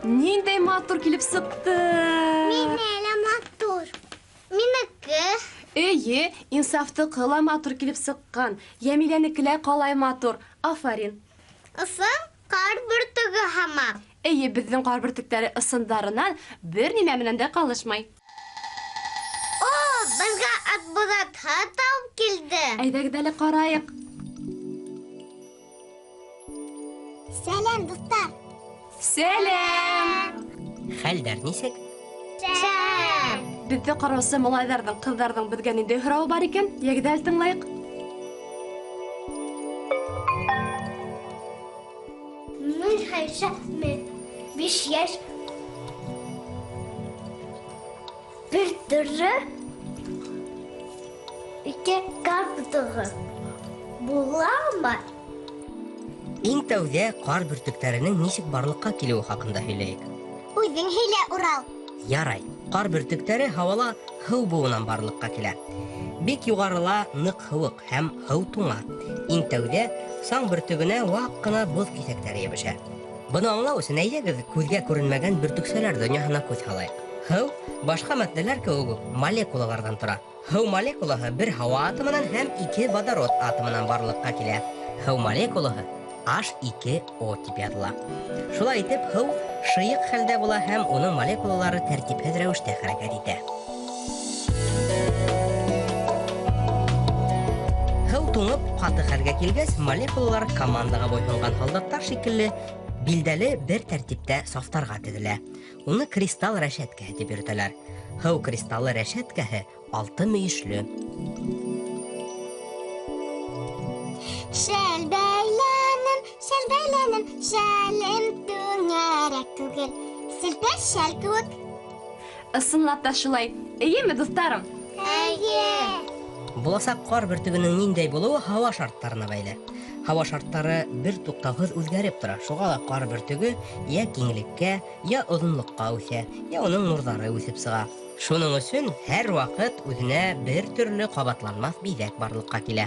ниндәй матур килеп сыҡты. Мине лә матур. Минеке. Эйе, Инсафтыҡы ла матур килеп сыҡҡан. Йәмиләнеке лә ҡалай матур. Афарин. Ысын ҡар бөртөгө һымаҡ. Эйе, беҙҙең ҡар бөртөктәре ысындарынан бер нимә менән дә ҡалышмай. О, беҙгә Аҡбуҙат хат алып килде. Әйҙәгеҙ әле ҡарайыҡ. Сәләм, дуҫтар. Сәләм. Хәлдәр нисек? Шәп. Беҙҙе ҡараусы малайҙарҙың, ҡыҙҙарҙың беҙгә ниндәй һорауы бар икән? Йәгеҙ әле тыңлайыҡ. Мин Ғәйшә, мин 5 йәш. Бер төрлө ике ҡар бөртөгө буламы? Иң тәүҙә ҡар бөртөктәренең нисек барлыҡҡа килеүе хаҡында һөйләйек. Үҙең һөйлә, Урал. Ярай. Ҡар бөртөктәре һауала һыу быуынан барлыҡҡа килә. Бик юғарыла ныҡ һыуыҡ һәм һыу туңа. Иң тәүҙә саң бөртөгөнә ваҡ ҡына боҙ киҫәктәре йәбешә. Быны аңлау өсөн әйҙәгеҙ күҙгә күренмәгән бөртөксәләр донъяһына күҙ һалайыҡ. Һыу башҡа матдәләр кеүек үк молекулаларҙан тора. Һыу молекулаһы бер һауа атомынан һәм ике водород атомынан барлыҡҡа килә. Һыу молекулаһы H ике О тип яҙыла. Шулай итеп, һыу шыйыҡ хәлдә була һәм уның молекулалары тәртипһеҙ рәүештә хәрәкәт итә. Һыу туңып ҡаты хәлгә килгәс, молекулалар командаға буйһонған һалдаттар шикелле билдәле бер тәртиптә сафтарға теҙелә. Уны кристалл рәшәткәһе тип йөрөтәләр. Һыу кристаллы рәшәткәһе алты мөйөшлө. Шәл бәйләнем, шәл бәйләнем, шәлем түңәрәк түгел, селтәр шәл кеүек. Ысынлап та шулай. Эйеме, дуҫтарым? Эйе. Буласаҡ ҡар бөртөгөнөң ниндәй булыуы һауа шарттарына бәйле. Һауа шарттары бер туҡтауһыҙ үҙгәреп тора. Шуға ла ҡар бөртөгө йә киңлеккә, йә оҙонлоҡҡа үҫә, йә уның нурҙары үҫеп сыға. Шуның өсөн һәр ваҡыт үҙенә бер төрлө ҡабатланмаҫ биҙәк барлыҡҡа килә.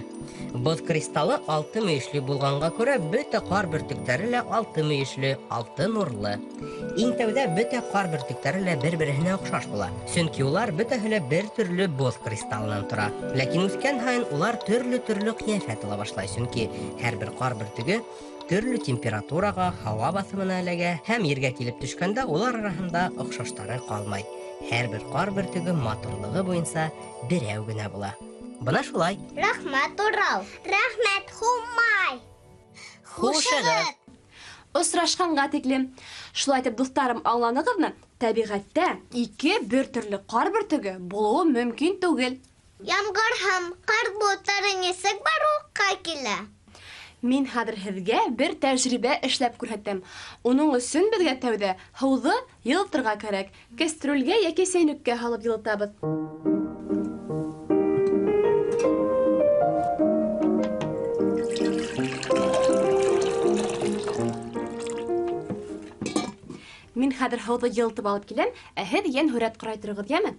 Боҙ кристаллы алты мөйөшлө булғанға күрә бөтә ҡар бөртөктәре лә алты мөйөшлө, алты нурлы. Иң тәүҙә бөтә ҡар бөртөктәре лә бер-береһенә оҡшаш була. Сөнки улар бөтәһе лә бер төрлө боҙ кристаллынан тора. Ләкин үҫкән һайын улар төрлө-төрлө ҡиәфәт ала башлай. Сөнки һәр бер ҡар бөртөгө төрлө температураға, һауа баҫымына эләгә һәм ергә килеп төшкәндә улар араһында оҡшаштары ҡалмай. Һәр бер ҡар бөртөгө матурлығы буйынса берәү генә була. Бына шулай. Рәхмәт, Урал. Рәхмәт, Һумай. Хушығыҙ. Осрашҡанға тиклем. Шулай итеп, дуҫтарым, аңланығыҙмы? Тәбиғәттә ике бер төрлө ҡар бөртөгө булыуы мөмкин түгел. Ямғыр һәм ҡар болоттары нисек барлыҡҡа килә? Мин хәҙер һеҙгә бер тәжрибә эшләп күрһәтәм. Уның өсөн беҙгә тәүҙә һыуҙы йылытырға кәрәк. Кәстрүлгә йәки сәйнүккә һалып йылытабыҙ. Мин хәҙер һыуҙы йылытып алып киләм, ә һеҙ йән һүрәт ҡарай тороғоҙ, йәме?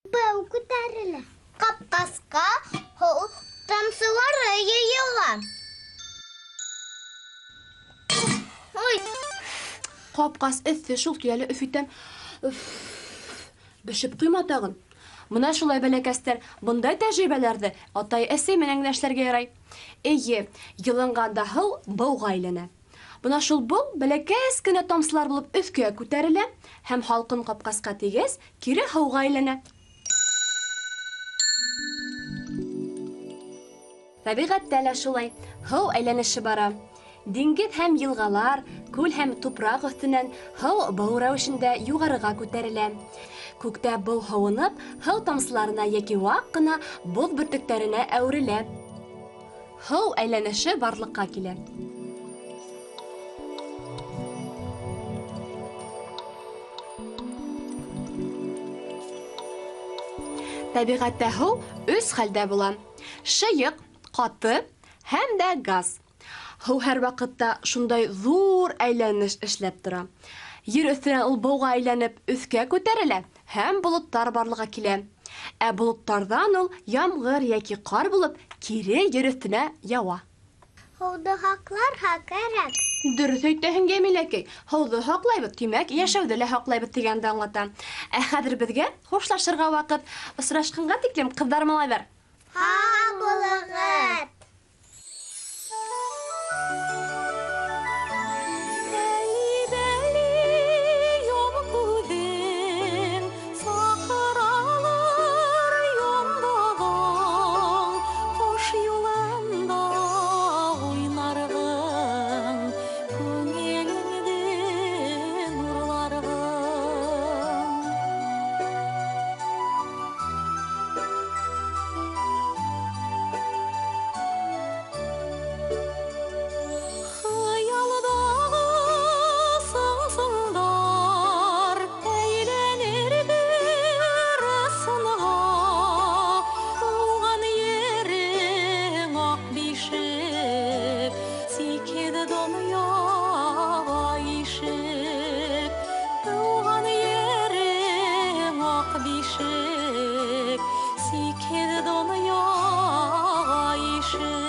Был күтәрелә. Ҡапҡасҡа һыу тамсылары йыйыла. Ой! Ҡапҡас эҫе, шул көйә өф итәм. Бешеп ҡуйма тағын. Мына шулай, бәләкәстәр, бындай тәжрибәләрҙе атай-әсәй менән генә эшләргә ярай. Эйе, йылынғанда һыу быуға әйләнә. Бына шул быу бәләкәс кенә тамсылар булып өҫкә күтәрелә һәм һалҡын ҡапҡасҡа тейгәс, кире һыуға әйләнә. Тәбиғәттә лә шулай, һыу әйләнеше бара. Диңгеҙ һәм йылғалар, күл һәм тупраҡ өҫтөнән һыу быу рәүешендә юғарыға күтәрелә. Күктә быу һыуынып, һыу тамсыларына йәки ваҡ ҡына боҙ бөртөктәренә әүерелә. Һыу әйләнеше барлыҡҡа килә. Тәбиғәттә һыу өс хәлдә була: шыйыҡ, ҡаты һәм дә газ. Һыу һәр ваҡытта шундай ҙур әйләнеш эшләп тора. Ер өҫтөнән ул быуға әйләнеп өҫкә күтәрелә һәм болоттар барлыҡҡа килә. Ә болоттарҙан ул ямғыр йәки ҡар булып кире ер өҫтөнә яуа. Һыуҙы һаҡларға кәрәк. Дөрөҫ әйтәһең, Йәмиләкәй. Һыуҙы һаҡлайбыҙ, тимәк, йәшәүҙе лә һаҡлайбыҙ тигәнде аңлата. Ә хәҙер беҙгә хушлашырға ваҡыт. Осрашҡанға тиклем, ҡыҙҙар, малайҙар. Һау булығыҙ! Бишек, сикһеҙ донъяға ишек.